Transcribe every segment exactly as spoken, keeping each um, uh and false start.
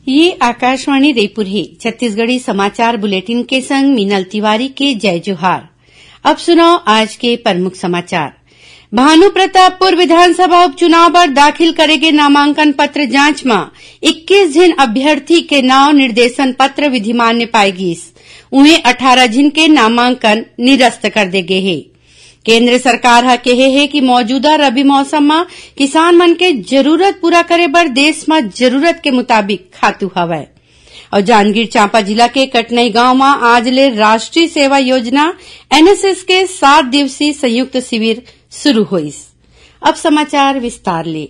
ये आकाशवाणी रईपुर हे। छत्तीसगढ़ी समाचार बुलेटिन के संग मीनल तिवारी के जय जोहार। अब सुनव आज के प्रमुख समाचार। भानु प्रतापपुर विधानसभा उपचुनाव बर दाखिल करे गे नामांकन पत्र जांच म इक्कीस झिन अभ्यर्थी के नांव निर्देशन पत्र विधिमान्य पाए गीस। उहें, अठारह झिन के नामांकन निरस्त कर दे गे हे। केंद्र सरकार ह केहे हे कि मौजूदा रबी मौसम म किसान मन के जरूरत पूरा करे बर देश म जरूरत के मुताबिक खातू हवय। अउ जांजगीर चांपा जिला के कटनई गांव म आज ले राष्ट्रीय सेवा योजना, एनएसएस, के सात दिवसीय संयुक्त शिविर शुरू होइस। अब समाचार विस्तार ले।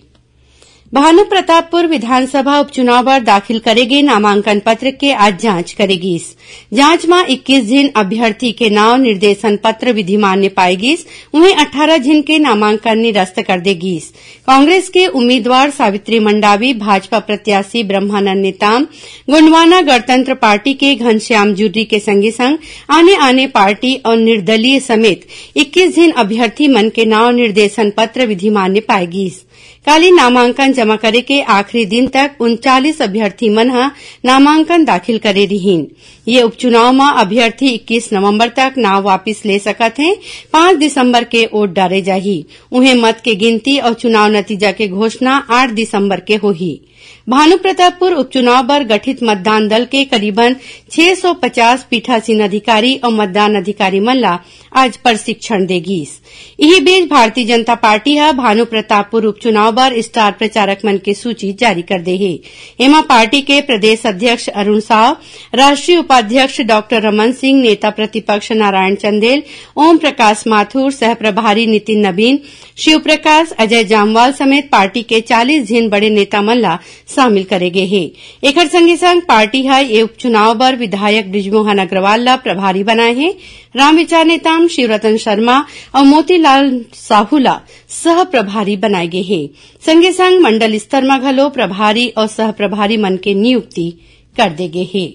भानु प्रतापपुर विधानसभा उपचुनाव बर दाखिल करे गे नामांकन पत्र के आज जांच करे गीस। जांच म इक्कीस झिन अभ्यर्थी के नांव निर्देशन पत्र विधिमान्य पाए गीस, उहें, अठारह झिन के नामांकन निरस्त कर दे गीस। कांग्रेस के उम्मीदवार सावित्री मंडावी, भाजपा प्रत्याशी ब्रह्मानंद नेताम, गोंडवाना गणतंत्र पार्टी के घनश्याम जुर्री के संगे संग आने-आने पार्टी अउ निर्दलीय समेत इक्कीस झिन अभ्यर्थी मन के नांव निर्देशन पत्र विधिमान्य पाए गीस। काली नामांकन जमा करे के आखिरी दिन तक उनचालीस अभ्यर्थी मन ह नामांकन दाखिल करे रिहीन। ये उपचुनाव म अभ्यर्थी इक्कीस नवंबर तक नांव वापिस ले सकत हें। पाँच दिसंबर के वोट डारे जाही। उहें, मत के गिनती अउ चुनाव नतीजा के घोषणा आठ दिसंबर के होही। भानु प्रतापपुर उपचुनाव बर गठित मतदान दल के करीबन छह सौ पचास पीठासीन अधिकारी अउ मतदान अधिकारी मन ला आज प्रशिक्षण दे गीस। इही बीच, भारतीय जनता पार्टी ह भानु प्रतापपुर उपचुनाव बर स्टार प्रचारक मन के सूची जारी कर दे हे। एमा पार्टी के प्रदेश अध्यक्ष अरुण साव, राष्ट्रीय उपाध्यक्ष डॉक्टर रमन सिंह, नेता प्रतिपक्ष नारायण चंदेल, ओम प्रकाश माथुर, सह प्रभारी नितिन नबीन, शिव प्रकाश, अजय जामवाल समेत पार्टी के चालीस झिन बड़े नेता मन ला शामिल करे गे हे। एखर संगे संग पार्टी ह ये उपचुनाव बर विधायक बृजमोहन अग्रवाल ला प्रभारी बनाए हे। रामविचार नेताम, शिवरतन शर्मा अउ मोतीलाल साहू ला सह प्रभारी बनाए गे हे। संगे संग मंडल स्तर म घलो प्रभारी अउ सह प्रभारी मन के नियुक्ति कर दे गे हे।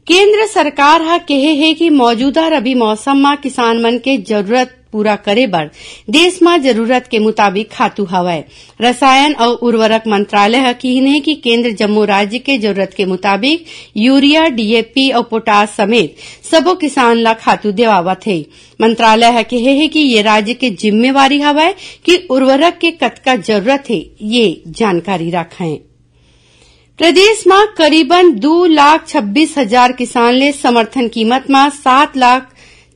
केंद्र सरकार ह केहे हे कि मौजूदा रबी मौसम म किसान मन के जरूरत पूरा करे बर देश म जरूरत के मुताबिक खातू हवय। रसायन अउ उर्वरक मंत्रालय ह किहीन हे कि केंद्र जम्मो राज्य के जरूरत के मुताबिक यूरिया, डीएपी अउ पोटास समेत सबो किसान ला खातू देवावत हे। मंत्रालय ह केहे हे कि ये राज्य के जिम्मेवारी हवय कि उर्वरक के कतका जरूरत हे, ये जानकारी राखय। प्रदेश म करीबन दू लाख छब्बीस हजार किसान ले समर्थन कीमत म सात लाख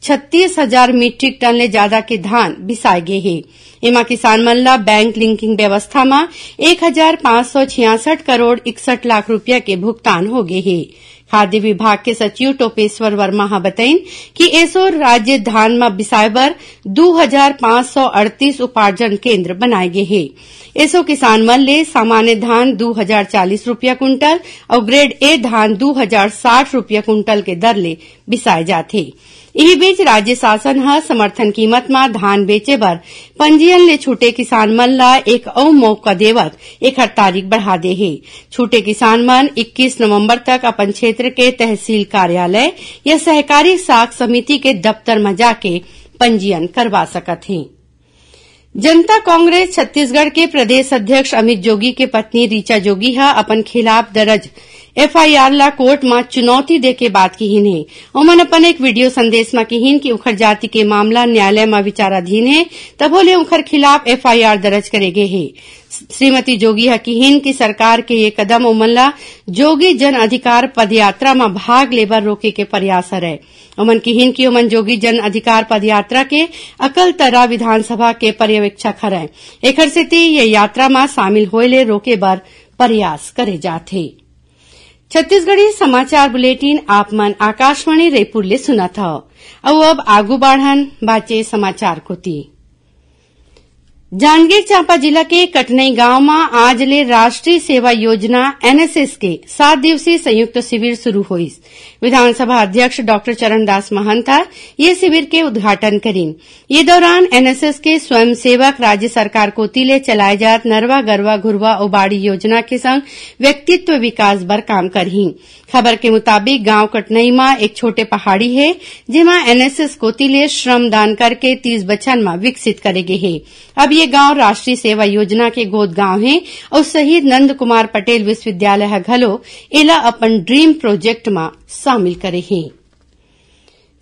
छत्तीस हजार मीट्रिक टन ले जादा के धान बिसाए गे हे। एमा किसान मन ल बैंक लिंकिंग व्यवस्था म एक हजार पाँच सौ छियासठ करोड़ इकसठ लाख रुपया के भुगतान हो गे हे। खाद्य विभाग के सचिव टोपेश्वर वर्मा ह बतइन कि एसो राज्य धान म बिसाए बर दू हजार पाँच सौ अड़तीस उपार्जन केंद्र बनाए गे हे। एसो किसान मन ले सामान्य धान दू हजार चालीस रुपया कुंटल अउ ग्रेड ए धान दू हजार साठ रुपया कुंटल के दर ले बिसाए जाथे। इही बीच, राज्य शासन ह समर्थन कीमत म धान बेचे बर पंजीयन ले छूटे किसान मन ल एक अउ मौका देवत एखर तारीख बढ़ा दे हे। छूटे किसान मन इक्कीस नवंबर तक अपन क्षेत्र के तहसील कार्यालय या सहकारी साख समिति के दफ्तर म जाके पंजीयन करवा सकत हें। जनता कांग्रेस छत्तीसगढ़ के प्रदेश अध्यक्ष अमित जोगी के पत्नी ऋचा जोगी ह अपन खिलाफ दर्ज एफआईआर ला कोर्ट म चुनौती देके बात किहीन हे। ओमन अपन एक वीडियो संदेश म किहीन कि उखर जाति के मामला न्यायालय म विचाराधीन हे, तभो ले उखर खिलाफ एफआईआर दर्ज करे गे हे। श्रीमती जोगी ह किहीन कि सरकार के ये कदम ओमन ला जोगी जन अधिकार पदयात्रा म भाग ले बर रोके के प्रयास हरय। ओमन किहीन कि ओमन जोगी जन अधिकार पदयात्रा के अकलतरा विधानसभा के पर्यवेक्षक हरय। एखर सेती ये यात्रा म शामिल होए ले रोके बर प्रयास करे जात हे। छत्तीसगढ़ी समाचार बुलेटिन आप मन आकाशवाणी रईपुर ले सुनत हव। अउ अब आगू बाढ़न बाचे समाचार कोती। जांजगीर चांपा जिला के कटनई गांव म आज ले राष्ट्रीय सेवा योजना, एनएसएस, के सात दिवसीय संयुक्त शिविर शुरू होइस। विधानसभा अध्यक्ष डॉक्टर चरणदास महंत ह ये शिविर के उद्घाटन करिन। ये दौरान एनएसएस के स्वयंसेवक राज्य सरकार कोति ले चलाए जात नरवा, गरवा, घुरवा अउ बाड़ी योजना के संग व्यक्तित्व विकास बर काम करही। खबर के मुताबिक, गांव कटनई म एक छोटे पहाड़ी हे, जेमा एनएसएस कोति ले श्रमदान करके तीस बछर म विकसित करे गे हे। अब ये गांव राष्ट्रीय सेवा योजना के गोद गांव हे अउ शहीद नंद कुमार पटेल विश्वविद्यालय ह घलो एला अपन ड्रीम प्रोजेक्ट म शामिल करे हे।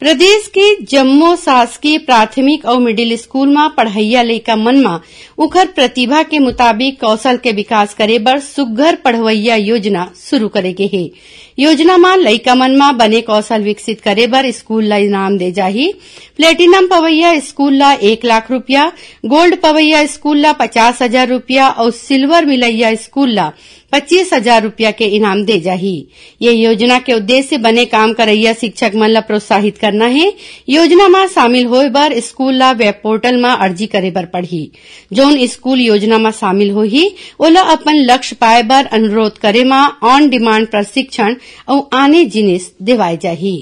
प्रदेश के जम्मो शासकीय प्राथमिक अउ मिडिल स्कूल म पढ़इया लइका मन म उखर प्रतिभा के मुताबिक कौशल के विकास करे बर सुग्घर पढ़वइया योजना शुरू करे गे हे। योजना म लइका मन म बने कौशल विकसित करे बर स्कूल ल इनाम दे जाही। प्लेटिनम पवइया स्कूल ल एक लाख रुपया, गोल्ड पवइया स्कूल ल पचास हजार रुपया अउ सिल्वर मिलइया स्कूल ल पच्चीस हजार रुपया के इनाम दे जाही। ये योजना के उद्देश्य बने काम करइया शिक्षक मन ल प्रोत्साहित करना हे। योजना म शामिल होय बर स्कूल ल वेब पोर्टल म अर्जी करे बर पड़ही। जउन स्कूल योजना म शामिल होही, ओला अपन लक्ष्य पाए बर अनुरोध करे म ऑन डिमांड प्रशिक्षण अउ आने जिनिस देवाए जाही।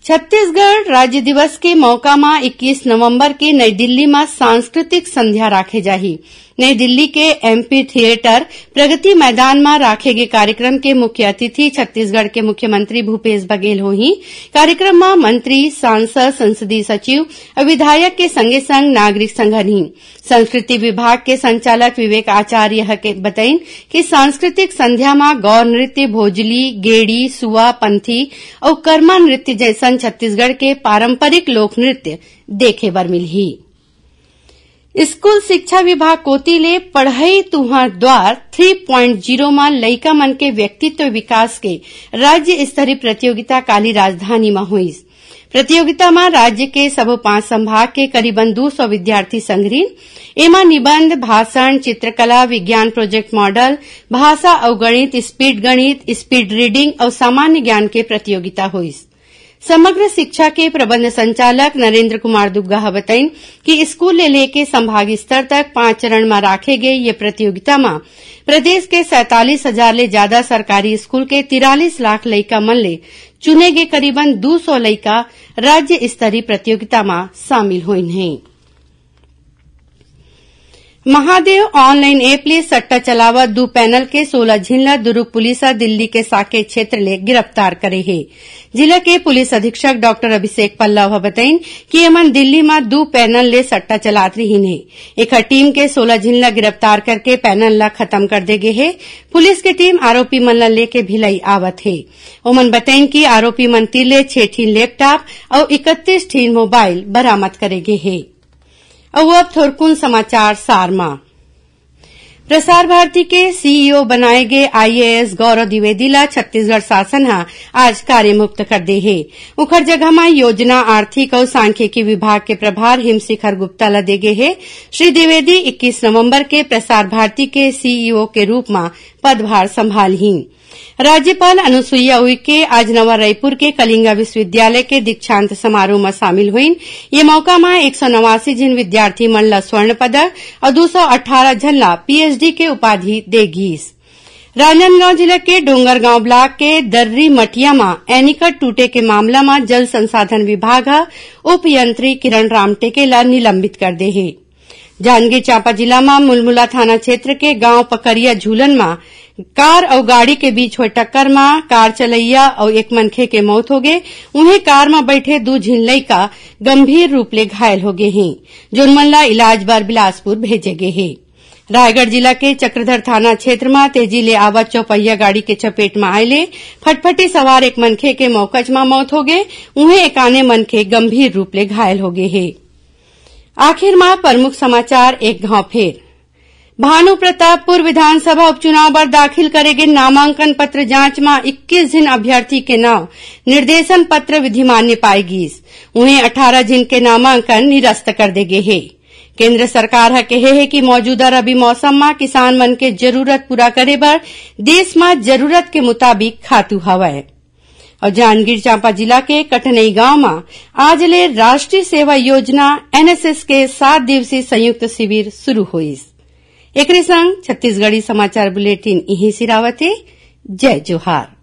छत्तीसगढ़ राज्य दिवस के मौका म इक्कीस नवंबर के नई दिल्ली म सांस्कृतिक संध्या राखे जाही। नई दिल्ली के एमपी थिएटर प्रगति मैदान म राखे गे कार्यक्रम के मुख्य अतिथि छत्तीसगढ़ के मुख्यमंत्री भूपेश बघेल होही। कार्यक्रम म मंत्री, सांसद, संसदीय सचिव अउ विधायक के संगे संग नागरिक संघन ही। संस्कृति विभाग के संचालक विवेक आचार्य ह के बतइन कि सांस्कृतिक संध्या म गौर नृत्य, भोजली, गेड़ी, सुआ, पंथी अउ कर्मा नृत्य जइसन छत्तीसगढ़ के पारंपरिक लोक नृत्य देखे बर मिलही। स्कूल शिक्षा विभाग कोति ले पढ़ई तुंहर द्वार थ्री पॉइंट जीरो म लइका मन के व्यक्तित्व विकास के राज्य स्तरीय प्रतियोगिता काली राजधानी म होइस। प्रतियोगिता म राज्य के सबो पांच संभाग के करीबन दू सौ विद्यार्थी संघरिन। एमा निबंध, भाषण, चित्रकला, विज्ञान प्रोजेक्ट मॉडल, भाषा अउ गणित, स्पीड गणित, स्पीड रीडिंग अउ सामान्य ज्ञान के प्रतियोगिता होइस। समग्र शिक्षा के प्रबंध संचालक नरेंद्र कुमार दुग्गा ह बतइन कि स्कूल ले लेके संभाग स्तर तक पांच चरण म राखे गे ये प्रतियोगिता म प्रदेश के सैंतालीस हजार ले जादा सरकारी स्कूल के तिरालीस लाख लइका मन ले चुने गे करीबन दू सौ लइका राज्य स्तरीय प्रतियोगिता म शामिल होइन हे। महादेव ऑनलाइन ऐप ले सट्टा चलावत दू पैनल के सोलह झिन ल दुर्ग पुलिस ह दिल्ली के साकेत क्षेत्र ले गिरफ्तार करे हे। जिला के पुलिस अधीक्षक डॉक्टर अभिषेक पल्लव ह बतइन कि एमन दिल्ली म दू पैनल ले सट्टा चलात रिहिन हे। एखर टीम के सोलह झिन ल गिरफ्तार करके पैनल ल खत्म कर दे गे हे। पुलिस के टीम आरोपी मन ल लेके भिलाई आवत हे। ओमन बतइन कि आरोपी मन तीर ले छह ठिन लैपटॉप अउ इकतीस ठिन मोबाइल बरामद करे गे हे। अउ अब थोरकुन समाचार सार म। प्रसार भारती के सीईओ बनाए गे आईएएस गौरव द्विवेदी ला छत्तीसगढ़ शासन ह आज कार्यमुक्त कर दे हे। उखर जगह म योजना, आर्थिक अउ सांख्यिकी विभाग के प्रभार हिमशिखर गुप्ता ला दे गे हे। श्री द्विवेदी इक्कीस नवंबर के प्रसार भारती के सीईओ के रूप म पदभार संभालही। राज्यपाल अनुसुईया उइके आज नवा रायपुर के कलिंगा विश्वविद्यालय के दीक्षांत समारोह म शामिल होइन। ये मौका म एक सौ नवासी झिन विद्यार्थी मन ल स्वर्ण पदक अउ दू सौ अट्ठारह झन ल पीएचडी के उपाधि दे गीस। राजनांदगांव जिला के डोंगरगांव ब्लॉक के दर्री मटिया म एनीकट टूटे के मामला म जल संसाधन विभाग ह उपयंत्री किरण रामटेके ल निलंबित कर दे हे। जांजगीर चांपा जिला म मुलमुला थाना क्षेत्र के गांव पकरिया झूलन म कार अउ गाड़ी के बीच होय टक्कर म कार चलइया अउ एक मनखे के मौत होगे। उहें, कार म बइठे दू झिन लइका गंभीर रूप ले घायल होगे हें, जोन मन ल इलाज बर बिलासपुर भेजे गे हे। रायगढ़ जिला के चक्रधर थाना क्षेत्र म तेजी ले आवत चौपहिया गाड़ी के चपेट म आए ले फटफटी सवार एक मनखे के मौकच म मौत होगे। उहें, एक आने मनखे गंभीर रूप ले घायल होगे हे। आखिर म प्रमुख समाचार एक घांव फेर। भानु प्रतापपुर विधानसभा उपचुनाव बर दाखिल करे गे नामांकन पत्र जांच म इक्कीस झिन अभ्यर्थी के नांव निर्देशन पत्र विधिमान्य पाए गीस। उहें, अट्ठारह झिन के नामांकन निरस्त कर दे गे हे। केंद्र सरकार ह कहे हे कि मौजूदा रबी मौसम म किसान मन के जरूरत पूरा करे बर देश म जरूरत के मुताबिक खातू हवय। अउ जांजगीर चांपा जिला के कटनई गांव म आज ले राष्ट्रीय सेवा योजना, एनएसएस, के सात दिवसीय संयुक्त शिविर शुरू होइस। एकरे संग छत्तीसगढ़ी समाचार बुलेटिन इहीं सिरावत हे। जय जोहार।